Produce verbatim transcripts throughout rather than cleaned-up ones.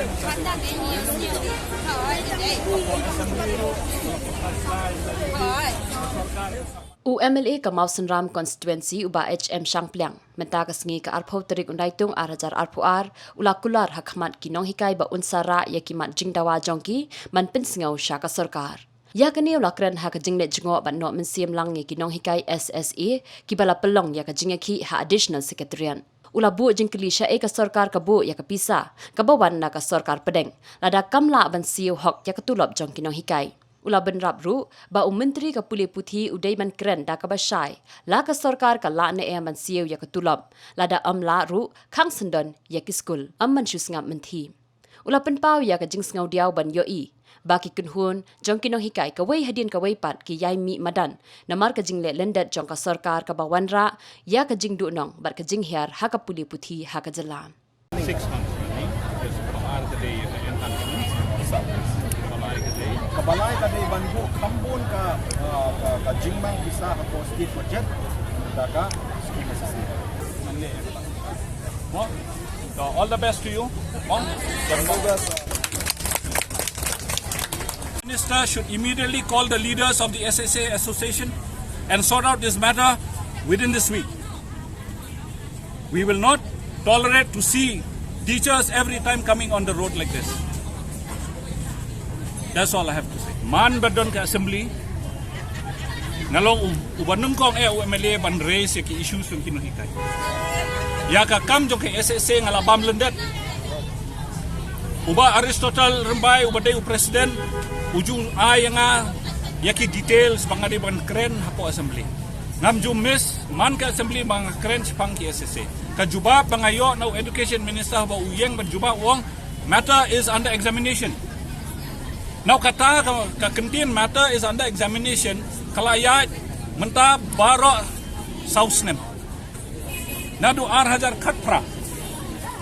U M L A ka Mawsynram constituency, u Bah H M Shangpliang, mynta ka sngi ka arphew tarik u Naitung ar hajar arphew ar, u la kular ha khmat ki nonghikai ba un sa rah ïa ki mat jingdawa jong ki ban pynsngew sha ka sorkar. Ïa kane u la kren ha ka jingleit jngoh bad noh mynsiem lang ïa ki nonghikai S S A kiba la pynlong ïa ka jingïakhih ha Additional Secretariat. U la buh jingkylli shaei ka sorkar ka buh ïa ka pisa kaba wan na ka sorkar pdeng, lada kam lah ban siew hok ïa ka tulop jong ki nonghikai. U la bynrap ruh ba u Myntri ka Pule Puthi u dei ban kren da kaba shai, la ka sorkar ka lah ne em ban siew ïa ka tulop, lada ym lah ruh khang syndon ïa ki skul, ym ban shu sngap mynthi. U la pynpaw ïa ka jingsngewdiaw ban ïohi ba ki kynhun jong ki nonghikai kawei hadien kawei pat ki ïai mih madan namar ka jingleh lyndet jong ka sorkar kaba wanrah ïa ka jingduhnong bad ka jinghiar ha ka pule puthi ha ka jylla. Six months running. Yes, ka ar ka dei ka enhancement. Ka lai ka dei. Ka lai ka dei ban buh kham bun ka, uh, ka, ka jingmang pisa ha ka state budget. Da ka scheme S S A. Mo? So, all the best to you. Mo? Minister should immediately call the leaders of the S S A association and sort out this matter within this week. We will not tolerate to see teachers every time coming on the road like this. That's all I have to say. Man ba don ka assembly, nga long u, u ba nyngkong eh u M L A ban raise ïa ki issues jong ki nonghikai. Ïa ka kam jong ka S S A nga la bam lyndet. U Bah Aristotle Rymbai u ba dei u president, u ju ai ïa nga ïa ki details ba nga dei ban kren hapoh assembly. Ngam ju miss man ka assembly ba nga kren shaphang ki S S A. Ka jubab ba nga ïoh na u education minister ba u ïeng ban jubab u ong, matter is under examination. Now kata ka, ka kyntien matter is under examination ka la ïaid mynta baroh saw snem. Naduh ar hajar khatphra.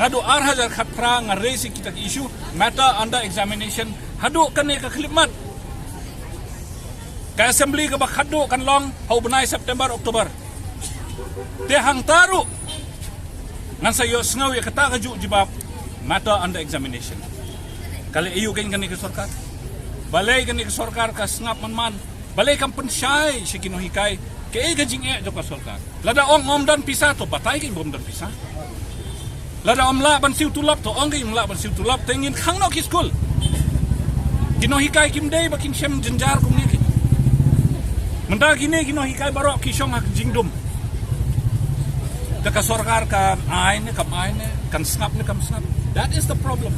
Naduh ar hajar khatphra nga raise kita ki issue, matter under examination. Haduh kane ka khyllipmat, ka assembly kaba khatduh kan long ha u bnai September, October. Te hangta ruh ngan sa ïohsngew ïa kata ka juh jubab, matter under examination. Ka leh aïu kein kane ka sorkar? Balei kane ka sorkar ka sngap man man? Balei kam pynshai sha ki nonghikai? Kaei ka jingeh jong ka sorkar? Lada ong ym don pisa to batai kein ba ym don pisa. Lada ym lah ban siew tulop to ong kein ym lah ban siew tulop, te ngin khang noh ki skul. Ki nonghikai kim dei ba kin shem jynjar kumne kein. Mynta kine ki nonghikai baroh ki shong ha ka jingdum. Te ka sorkar kan ai ne kam ai ne, kan sngap ne kam sngap. That is the problem.